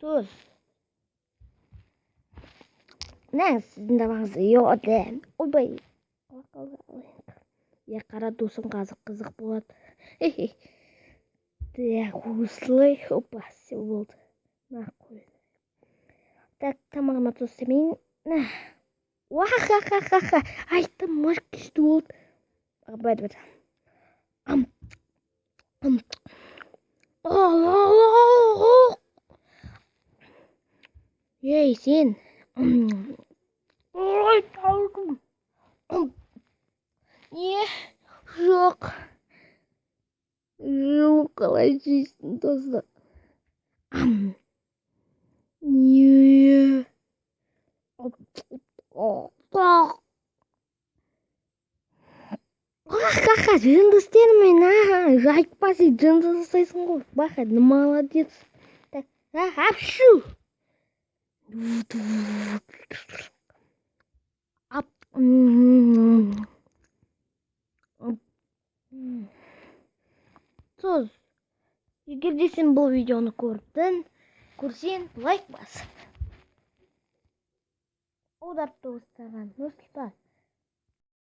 Тұз. Мә, сіздің тамағыңыз. Йоде. Ойбай. Иә, қара, досым, қазір қызық болады. Так, осылай. Опа, все, болды. На, қой. Так, тамағыма тұз істемейін. Уахахахаха. Айттым, маш күшті болды. Бәді, бәді. Ам. Ам. Ей, сен. Ой, талдым. Не? Жоқ. Жоқ, қалай жейсің, достар? Не? Ха-ха, жынды істедім мен, а, айтпасай, жынды жасайсың ғой. Баха, ну молодец. Так, апшу. Ап. Тұз. Егер де сен бұл видеоны көрдің, көрсең, лайк бас. Аударып тастаған. Нұрсұлтан.